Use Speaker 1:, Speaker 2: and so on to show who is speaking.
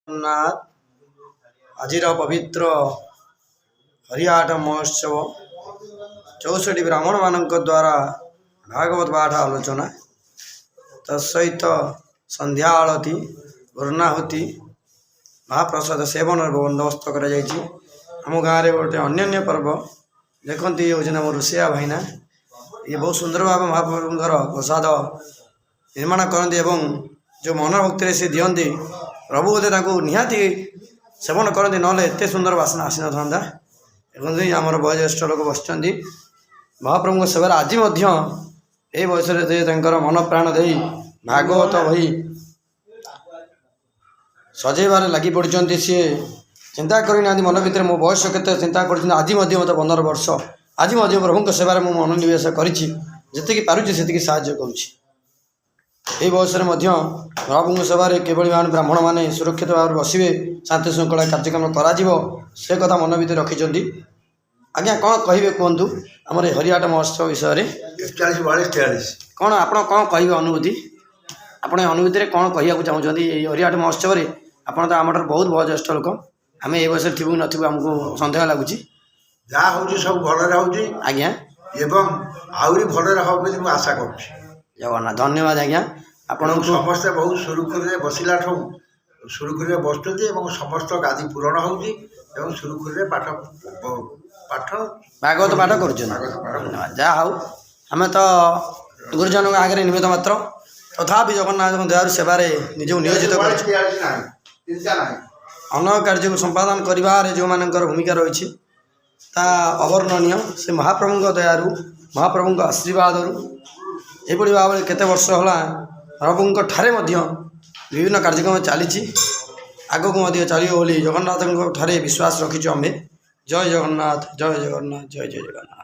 Speaker 1: ଜଗନ୍ନାଥ। ଆଜିର ପବିତ୍ର ହରିଆଟ ମହୋତ୍ସବ, 64 ବ୍ରାହ୍ମଣମାନଙ୍କ ଦ୍ୱାରା ଭାଗବତ ପାଠ ଆଲୋଚନା, ତା ସହିତ ସନ୍ଧ୍ୟା ଆଳତି, ପୂର୍ଣ୍ଣାହୁତି, ମହାପ୍ରସାଦ ସେବନର ବନ୍ଦୋବସ୍ତ କରାଯାଇଛି। ଆମ ଗାଁରେ ଗୋଟେ ଅନ୍ୟାନ୍ୟ ପର୍ବ ଦେଖନ୍ତି। ଇଏ ହେଉଛନ୍ତି ଆମ ରୋଷେଇଆ ଭାଇନା। ଇଏ ବହୁତ ସୁନ୍ଦର ଭାବେ ମହାପ୍ରଭୁଙ୍କର ପ୍ରସାଦ ନିର୍ମାଣ କରନ୍ତି ଏବଂ ଯେଉଁ ମନୋଭକ୍ତିରେ ସେ ଦିଅନ୍ତି, ପ୍ରଭୁ ବୋଧେ ତାଙ୍କୁ ନିହାତି ସେବନ କରନ୍ତି, ନହେଲେ ଏତେ ସୁନ୍ଦର ବାସ୍ନା ଆସିନଥାନ୍ତା। ଦେଖନ୍ତୁ, ଆମର ବୟୋଜ୍ୟେଷ୍ଠ ଲୋକ ବସିଛନ୍ତି ମହାପ୍ରଭୁଙ୍କ ସେବାରେ। ଆଜି ମଧ୍ୟ ଏହି ବୟସରେ ସେ ତାଙ୍କର ମନ ପ୍ରାଣ ଦେଇ ଭାଗବତ ବହି ସଜେଇବାରେ ଲାଗି ପଡ଼ିଛନ୍ତି। ସିଏ ଚିନ୍ତା କରିନାହାନ୍ତି ମନ ଭିତରେ ମୋ ବୟସ କେତେ। ଚିନ୍ତା କରୁଛନ୍ତି, ଆଜି ମଧ୍ୟ ମୋତେ 15 ବର୍ଷ, ଆଜି ମଧ୍ୟ ପ୍ରଭୁଙ୍କ ସେବାରେ ମୁଁ ମନୋନିବେଶ କରିଛି, ଯେତିକି ପାରୁଛି ସେତିକି ସାହାଯ୍ୟ କରୁଛି। ଏହି ବୟସରେ ମଧ୍ୟ ପ୍ରଭୁଙ୍କ ସେବାରେ କିଭଳି ଭାବରେ ବ୍ରାହ୍ମଣମାନେ ସୁରକ୍ଷିତ ଭାବରେ ବସିବେ, ଶାନ୍ତି ଶୃଙ୍ଖଳା କାର୍ଯ୍ୟକ୍ରମ କରାଯିବ, ସେ କଥା ମନ ଭିତରେ ରଖିଛନ୍ତି। ଆଜ୍ଞା, କ'ଣ କହିବେ କୁହନ୍ତୁ ଆମର ଏ ହରିଆଟ ମହୋତ୍ସବ ବିଷୟରେ?
Speaker 2: 41, 42, 43।
Speaker 1: କ'ଣ ଆପଣ କ'ଣ କହିବେ ଅନୁଭୂତି? ଆପଣ ଏ ଅନୁଭୂତିରେ କ'ଣ କହିବାକୁ ଚାହୁଁଛନ୍ତି ଏଇ ହରିଆଟ ମହୋତ୍ସବରେ? ଆପଣ ତ ଆମଠାରୁ ବହୁତ ବୟୋଜ୍ୟେଷ୍ଠ ଲୋକ। ଆମେ ଏ ବୟସରେ ଥିବୁ କି ନଥିବୁ ଆମକୁ ସନ୍ଦେହ ଲାଗୁଛି।
Speaker 2: ଯାହା ହେଉଛି ସବୁ ଭଲରେ ହେଉଛି ଏବଂ ଆହୁରି ଭଲରେ ହେବ ବୋଲି ମୁଁ ଆଶା କରୁଛି।
Speaker 1: ଜଗନ୍ନାଥ। ଧନ୍ୟବାଦ ଆଜ୍ଞା
Speaker 2: ଆପଣଙ୍କୁ
Speaker 1: ଆପଣଙ୍କୁ।
Speaker 2: ସମସ୍ତେ ବହୁତ ସୁରୁଖୁରୁରେ ବସିଲା ଠୁ ସୁରୁଖୁରୁରେ ବସୁଛନ୍ତି ଏବଂ ସମସ୍ତ ଗାଦି ପୂରଣ ହେଉଛି ଏବଂ ସୁରୁଖୁରୁରେ ପାଠ ପାଠ
Speaker 1: ଭାଗବତ ପାଠ କରୁଛନ୍ତି।
Speaker 2: ଭାଗବତ ପାଠ କରୁଛନ୍ତି।
Speaker 1: ଧନ୍ୟବାଦ। ଯାହା ହଉ, ଆମେ ତ ଗୁରୁଜନଙ୍କ ଆଗରେ ନିମିତ୍ତ ମାତ୍ର, ତଥାପି ଜଗନ୍ନାଥଙ୍କ ଦୟାରୁ ସେବାରେ ନିଜକୁ ନିୟୋଜିତ କରୁଛୁ।
Speaker 2: 43 ନାହିଁ, ଚିନ୍ତା ନାହିଁ।
Speaker 1: ଅନେକ କାର୍ଯ୍ୟକୁ ସମ୍ପାଦନ କରିବାରେ ଯେଉଁମାନଙ୍କର ଭୂମିକା ରହିଛି, ତା ଅବର୍ଣ୍ଣନୀୟ। ସେ ମହାପ୍ରଭୁଙ୍କ ଦୟାରୁ, ମହାପ୍ରଭୁଙ୍କ ଆଶୀର୍ବାଦରୁ ଏହିଭଳି ଭାବରେ କେତେ ବର୍ଷ ହେଲା ପ୍ରଭୁଙ୍କ ଠାରେ ମଧ୍ୟ ବିଭିନ୍ନ କାର୍ଯ୍ୟକ୍ରମ ଚାଲିଛି, ଆଗକୁ ମଧ୍ୟ ଚାଲିବ ବୋଲି ଜଗନ୍ନାଥଙ୍କ ଠାରେ ବିଶ୍ୱାସ ରଖିଛୁ ଆମେ। ଜୟ ଜଗନ୍ନାଥ, ଜୟ ଜଗନ୍ନାଥ, ଜୟ ଜୟ ଜଗନ୍ନାଥ।